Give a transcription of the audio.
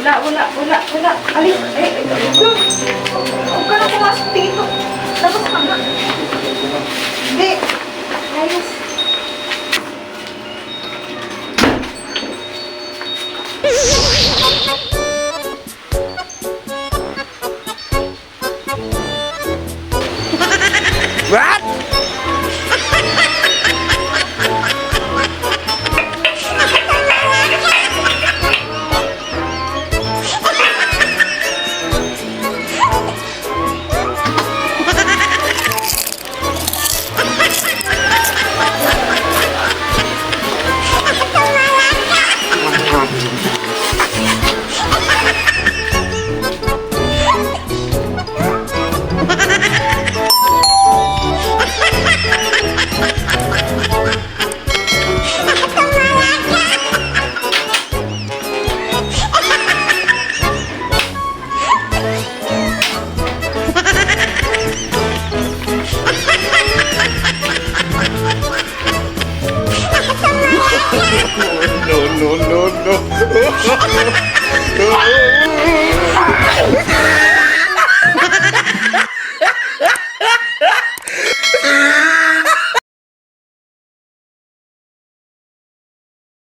Wala, wala, wala, wala. Alis. Eh, ito, ito. Huwag ka na pumasok dito. Labas ka nga. Hindi. Ayos.